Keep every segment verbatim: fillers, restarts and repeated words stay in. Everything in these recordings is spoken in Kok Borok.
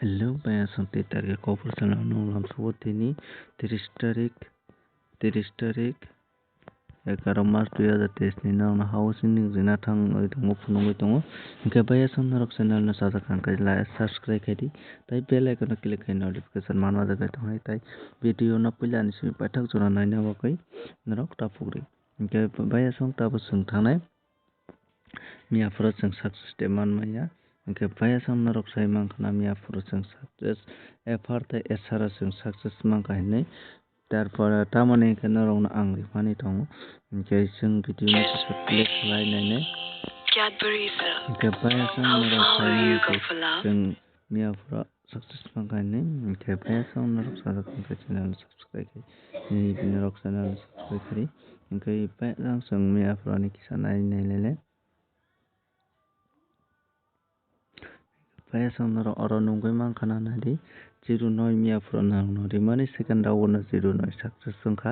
Hello, baya song tei target kobor sana nung lam subo tini tris tarik, tris tarik, egaroh mas dui hazar teis ni norokno house ending rina thang oi tongo, phunugwi tongo. Hinkhe baya song norok channel no sajak kha hinkhe like, subscribe khai di, tei bell icon no click khai notification manma jagai tongnai, tei video no puila ni simi paithak jora naina bagwi norok ta phukri. Hinkhe baya song tabo chwng thangnai. Miya phuru chwng success de man manya. Hinkhe baya song norok sai mankha na miya phuru chwng success, F R tei S R o chwng success mankha hinwi. Tarpore tamoni hinkhe norokno ang rwmani tongo. Hinkhe chwng video no kisa play khlai nainai. Hinkhe baya song norok sai mankha chwng miya phuru success mankha hinwi. Hinkhe baya song norok sajak hinkhe channel no subscribe khai. Nini norok channel no subscribe khai. Hinkhe baya song chwng miya phuru ani kisa nai nai le le. Baya song norok oro nugwi mankha na naidi. Zero noi miya phuru norokno rimani second round o zero noi success wngkha.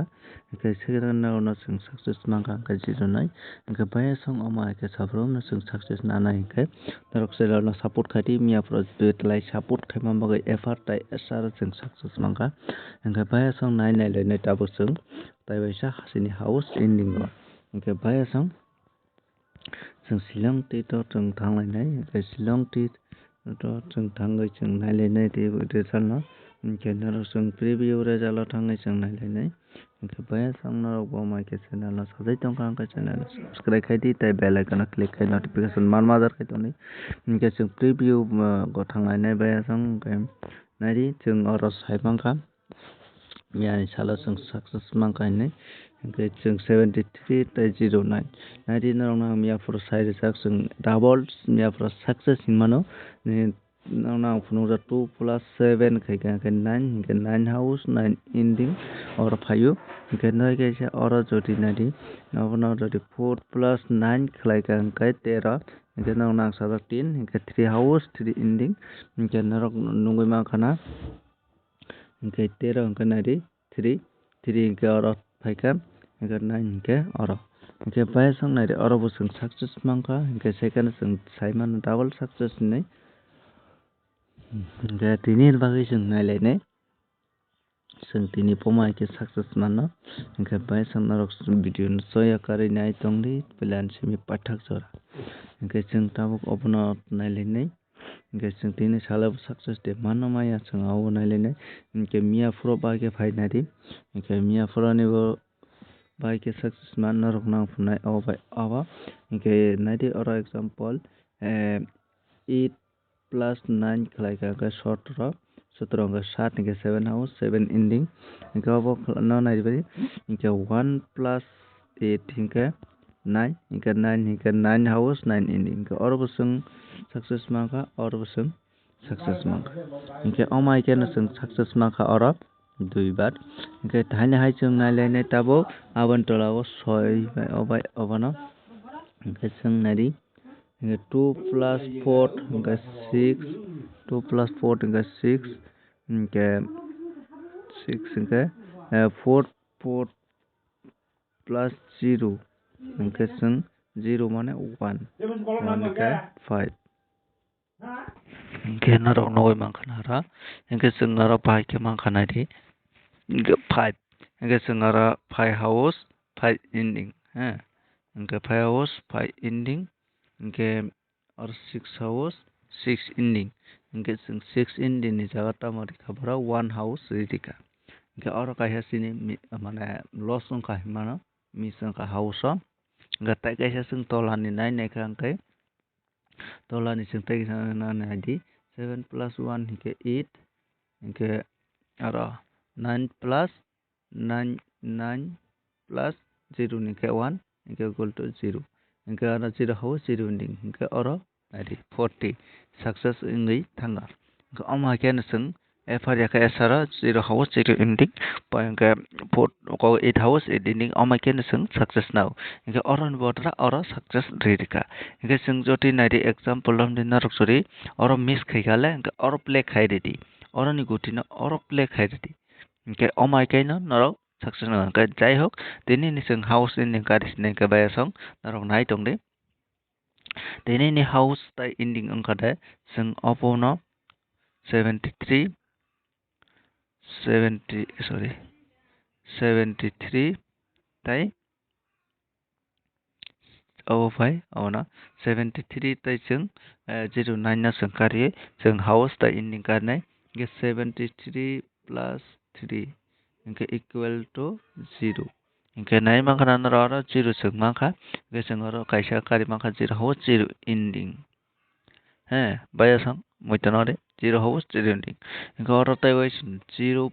Hinkhe second round o chwng success mankha hinkhe zero noi. Hinkhe baya song omo hai khe sabrumno chwng success nana hinkhe norok channel no support khai di, miya phuru belai support khaima bagwi F R tei S R o chwng success mankha. Hinkhe baya song nai nai lainai tabuk chwng tei waisa hasini house ending o. Hinkhe baya song chwng Shillong twi to chwng thang lainai, hinkhe Shillong twi to chwng thangwi chwng nai lainai tei result no. Hinkhe norok chwng preview result o thangwi chwng nai lainai. Hinkhe baya song norok bo mai khe channel no sajai tongkha, hinkhe channel no subscribe khai di tei bell icon no click khai notification manma jar khai tongdi. Hinkhe chwng preview, uh, go thang lainai baya song, hinkhe nai di chwng oro sai mankha. Miyani salo chwng success mankha hinwi, hinkhe chwng seventy three tei zero nine. Nai di norokno ang miya phuru sai rijak, chwng double miya phuru success hinmano. Ni norokno ang phunukjak two plus seven khaikha hinkhe nine, hinkhe nine house, nine ending oro phaio. Hinkhe nai kaisa oro jodi nai di, nobono jodi four plus nine khlaikha hinkhe tero. Hinkhe norokno ang sajak tin, hinkhe three house, three ending. Hinkhe norok nugwi mankha na. Hinkhe tero hinkhe nai di three, three hinkhe oro phaikha, hinkhe nine hinkhe oro. Hinkhe baya song nai di oro bo chwng success mankha, hinkhe second chwng sai mano double success hinwi. Hinkhe tini bagwi chwng nai lainai. Chwng tini pomo hai khe success mano. Hinkhe baya song norok video no choya karwi nai tongdi, puila ni simi paithak jora. Hinkhe chwng tabuk obono nai lainai. Hinkhe chwng tini salo success de mano maya chwng abo nai lainai. Hinkhe miya phuru bai khe phai nai di. Hinkhe miya phuru ni bo bai khe success man norok nang phunai abo bai abo. Hinkhe nai di oro example, eh, eight plus nine khlaikha hinkhe sotro, sotro hinkhe sat hinkhe seven house, seven ending. Hinkhe obo no nai di bai hinkhe one plus eight hinkhe nine, hinkhe nine, hinkhe nine house, nine ending. Hinkhe oro bo chwng success mankha, oro bo chwng success mankha. Hinkhe omo hai kheno chwng success mankha oro dui bar. Hinkhe haino hai chwng nai lainai tabuk aboni tola o soi bai o bai obono. Hinkhe chwng nai di, hinkhe two plus four hinkhe six, two plus four hinkhe six, hinkhe six hinkhe, eh, four, four plus zero, hinkhe chwng zero mane one, one hinkhe five. Hinkhe norok nugwi mankha na oro, hinkhe chwng oro pai khe mankha nai di, hinkhe five, hinkhe chwng oro five house, five ending, he, hinkhe five house, five ending, hinkhe oro six house, six ending. Hinkhe chwng six ending ni jaga tamo rikha, borok one house ri rikha. Hinkhe oro kaisa chini mi-, mane loss wngkha hinmano, miss wngkha house o. Hinkhe tai kaisa chwng tola ni nai naikha, hinkhe tola ni chwng tai kaisa nai di, seven plus one hinkhe eight, hinkhe aro nine plus nine, nine plus zero ni khe one, hinkhe equal to zero. Hinkhe oro zero hao zero ending, hinkhe oro nai di forty success wngwi thanga. Hinkhe omo hai kheno chwng F R ya khe S R o zero hao zero ending, hinkhe four, eight hao eight ending, omo hai kheno chwng success nao. Hinkhe oro ni bodra oro success ri rikha. Hinkhe chwng jodi nai di example romdi norok jodi oro miss khai kha le, hinkhe oro play khai ridi. Oro ni guti no oro play khai ridi. Hinkhe omo hai kheno norok success no hinkhe, jai hok, tini ni chwng house ending kari sini hinkhe baya song norok nai tongdi. Tini ni house tai ending wngkha de, chwng obo no seventy three, seventy, sorry, seventy three tai abo phai, abono seventy three tai chwng, eh, zero nine no chwng karwi, chwng house tai ending karnai, hwnkhe seventy three plus three hwnkhe equal to zero. Hwnkhe nai mankha na norok oro zero chwng mankha, hwnkhe chwng oro kaisa karwi mankha zero house zero ending. He, baya song, muitan ore, zero house zero ending. Hwnkhe oro tai bai zero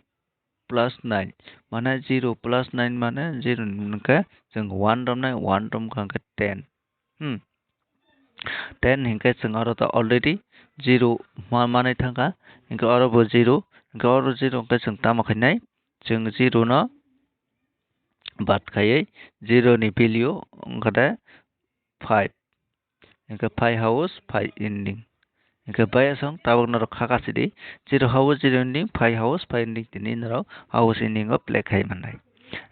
plus nine, mane zero plus nine mane zero ni hwnkhe chwng one romnai, one romkha hwnkhe ten. Hmm. Ten hwnkhe chwng oro to already zero ma-, manwi thangkha, hwnkhe oro bo zero, hwnkhe oro zero hwnkhe chwng tamo khainai, chwng zero no bad khaiwi zero ni value wngkha de five. Hwnkhe five house, five ending. Hwnkhe baya song tabuk norok kha kasi di, zero house, zero ending, five house, five ending, tini norok house ending o play khai mannai.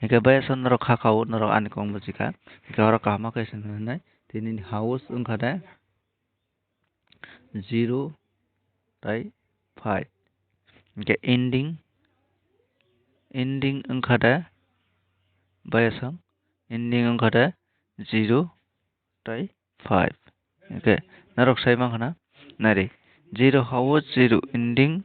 Hwnkhe baya song norok kha kao, norok ani kok bujikha. Hwnkhe oro kaham khe se nai, tini house wngkha de zero tai five. Hwnkhe ending, ending wngkha de baya song, ending wngkha de zero tai five. Hwnkhe norok sai mankha na, nari, zero house zero ending,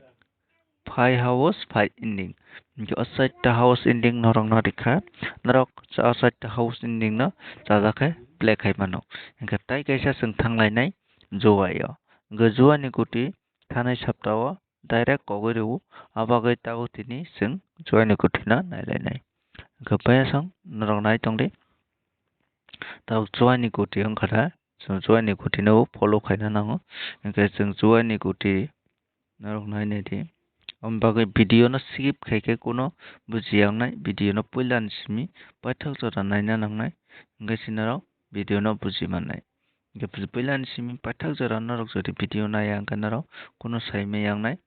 five house five ending. Hwnkhe o chaita house ending norok no rikha, norok cha-, o chaita house ending no chajak khe play khai mano. Hwnkhe tai kaisa chwng thanglainai juaio. Hwnkhe juani guti thanai saptao direct kogwi rwo, abagwi tabuk tini chwng juaini guti no nailainai. Hwnkhe baya song norok nai tongdi. Tabuk juaini guti wngkha da, chwng juaini guti no follow khaina nango. Hwnkhe chwng juaini guti norok nai naidi. Aboni bagwi video no skip khaikhe kuno bujiya wngnai, video no puila ni simi paithak jora naina nangnai, hwnkhe se norok video no buji mannai. Hwnkhe puila ni simi paithak jora norok jodi video naiya hwnkhe norok kuno sai maya wngnai.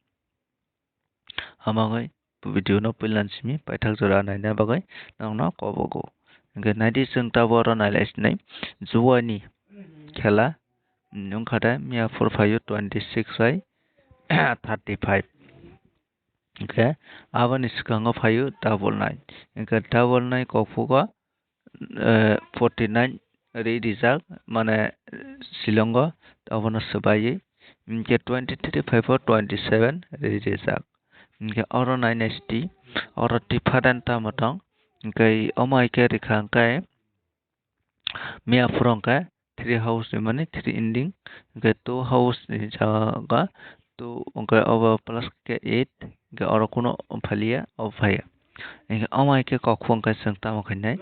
Abagwi video no puila ni simi paithak jora naina bagwi norokno kobogo. Hwnkhe naidi chwng tabuk oro nailai sinai juaini khela wngkha de miya phuru phaio twenty six bai thirty five. Hwnkhe aboni swkango phaio double nine. Hwnkhe double nine kokphugo eh, forty nine ri rijak, mane, Shillongo, obono swbaiwi. Hwnkhe twenty three phai pho twenty seven ri rijak. Hwnkhe oro nai nai sidi, oro different tamo tong. Hwnkhe omo hai khe rikha hwnkhe miya phuru hwnkhe three house ni mani three ending, hwnkhe two house ni jaga two, hwnkhe obo plus khe eight, hwnkhe oro kuno phaliya, obo phaiya. Hwnkhe omo hai khe kokphung khe chwng tamo khainai,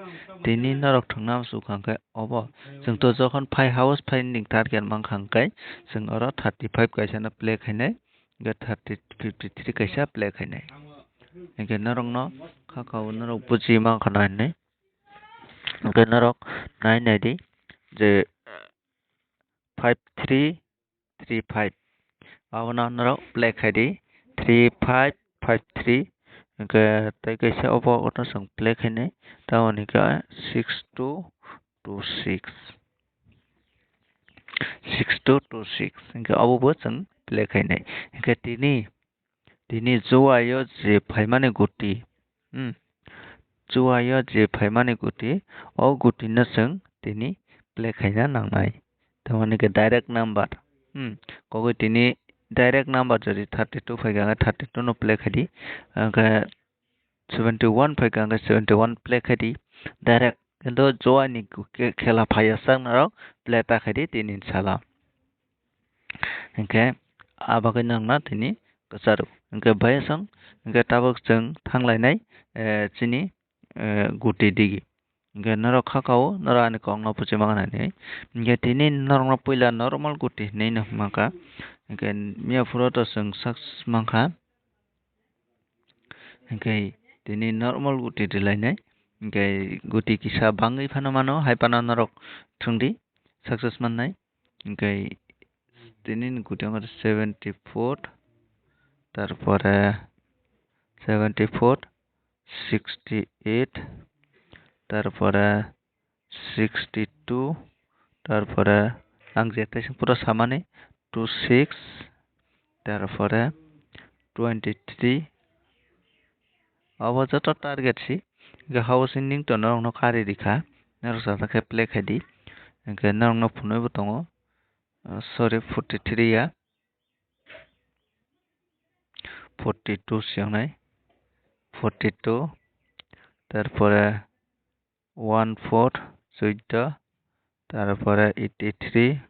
tini norok thwngna amsukha hwnkhe obo. Chwng to jokhon five house five ending target mankha hwnkhe chwng oro thirty five kaisa no play khainai, hwnkhe thirty, fifty three kaisa play khainai. Hwnkhe norokno kha kao norok buji mankha na hinwi. Hwnkhe norok nai naidi je five three three five. Abono norok play khaidi three five five three. Hwnkhe tei kaisa obo, obono chwng play khainai, tamoni khe six two two six. Six two two six. Hwnkhe obobo chwng play khainai. Hwnkhe tini Tini juaio je phaimani guti, hmm, juaio je phaimani guti, o gutino chwng tini play khaina nangnai. Tamoni khe direct number, hmm, kogwi tini direct number jodi thirty two phaikha, hwnkhe thirty two no play khaidi, hwnkhe seventy one phaikha, hwnkhe seventy one play khaidi direct. Kintu juaini khe-, khela phaiya sak norok play ta khaidi tini salo. Hwnkhe ah bagwi nokno tini kwcharo. Hwnkhe bayasong, hwnkhe tabuk chwng thanglainai, eh, chini, eh, guti digi. Hwnkhe norok kha kao, norok ani kokno buji mangna hinwi. Hwnkhe tini norokno puila normal guti hinwi no hwnka. Hwnkhe miya phuru to chwng success mankha. Hwnkhe tini normal guti rwlainai. Hwnkhe guti kisa bangwi phano mano, hai phano norok thwngdi success mannai. Hwnkhe tini ni guti wngkha seventy four, tarpore seventy four, sixty eight, tarpore sixty two, tarpore ang je teisa pura samani two six, tarpore twenty three. Abo joto target si. Hwnkhe house ending to norokno kari rikha. Norok sajak khe play khai di. Hwnkhe norokno phunui bo tongo. Ah, sorry, forty three ya. Forty two si wngnai. Forty two. Tarpore one four, chuddo, tarpore eighty three,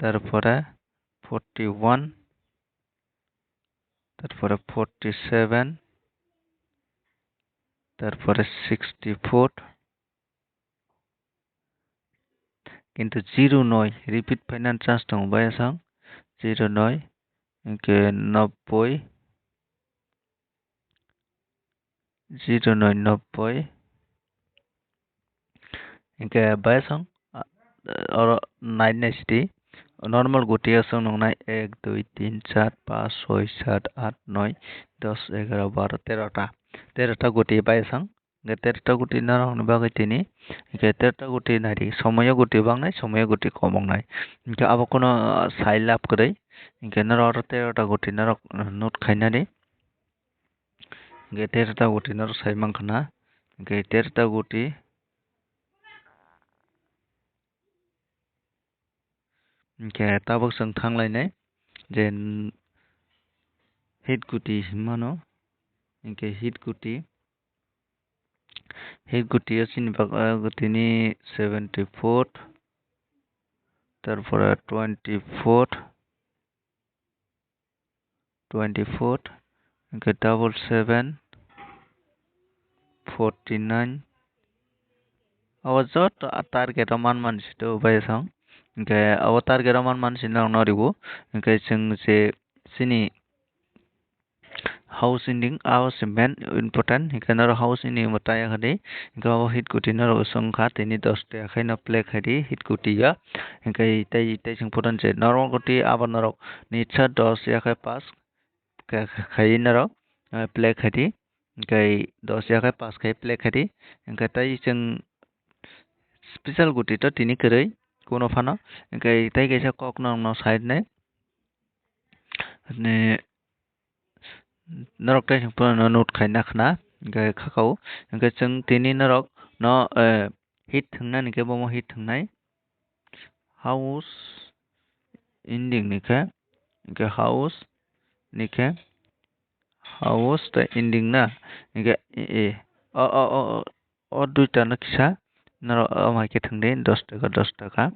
tarpore forty one, tarpore forty seven, tarpore sixty four, kintu zero noi repeat phainani chance tongo, bayasang zero noi, hwnkhe nobboi, zero noi nobboi. Hwnkhe bayasang, ah, oro nine nai sidi. Normal guti aswk nungnai ek, dui, tin, char, panch, soi, sat, aat, noi, dos, egaro, baro, tero ta. Tero ta guti bayasang. Hwnkhe tero ta guti norokni bagwi tini. Hwnkhe tero ta guti naidi. Somoyo guti bangnai, somoyo guti kom wngnai. Hwnkhe abo kheno, ah, sai lab kwrwi. Hwnkhe norok oro tero ta guti norok, ah, note khainani. Hwnkhe tero ta guti norok sai mankha na, hwnkhe tero ta guti. Hwnkhe tabuk chwng thanglainai je hit guti hinmano, hwnkhe hit guti, hit guti o chini bagwi tini seventy four, tarpore twenty four, twenty four, hwnkhe double seven, forty nine. Abo joto a target o manmani sito bayasang. Hwnkhe abo target o manmani sino norok no rigo. Hwnkhe chwng je chini house ending, abo se main important. Hwnkhe norok house ending bo taya kha di. Hwnkhe abo hit guti norok swngkha, tini dos ta khaino play khai di hit guti ya. Hwnkhe tei, tei chwng photo je normal guti abo norok ni cha dos ya khe pass kha-, kha-, khai norok, eh, play khai di. Hwnkhe dos ya khe pass khai play khai di. Hwnkhe tei chwng special guti to tini kwrwi kuno phano. Hwnkhe tei kaisa kok norok no side nai. Hwnkhe norok tei chwng phano note khai na khna, hwnkhe kha kha o. Hwnkhe chwng tini norok no, eh, hit thwngnani khe bomo hit thwngnai. House ending ni khe, hwnkhe house ni khe, house tei ending na, hwnkhe, e, e, o, o, o, o, o duita no kisa norok, o, hai khe thwng di, dos taka, dos taka.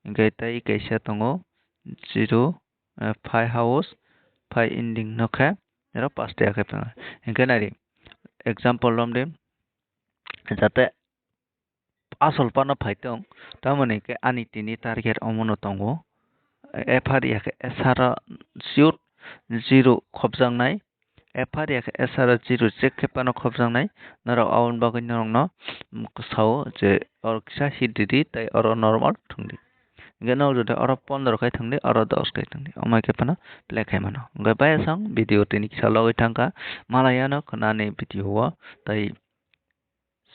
Hwnkhe tei kaisa tongo, zero, eh, phai house, phai ending no khe, oro pash taka khe phano. Hwnkhe nai di, example lom di, jate asol phano phai tong, tamoni khe ani tini target omono tongo. F R ya khe S R o shoot zero khopjaknai, F R ya khe S R o zero check khe phano khopjaknai. Norok aboni bagwi norokno, mm, sao je oro kisa hit ridi tei oro normal thwng di. Hwnkhe norok jodi oro pondro khe thwng di, oro dos khe thwng di, omo hai khe phano play khai mano. Hwnkhe bayasang video tini kisa logwi thangkha, malai ano khwnani video o tei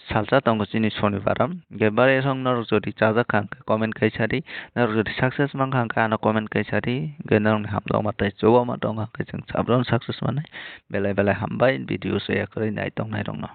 salsa tongo chini sonibar o. Hwnkhe bayasang norok jodi chajak kha hwnkhe comment khai sadi, norok jodi success mankha hwnkhe ano comment khai sadi, hwnkhe norokni hamjakma tei chubama tongkha hwnkhe chwng sabrono success mannai. Belai belai hambai video se yakarwi naitongnai rokno.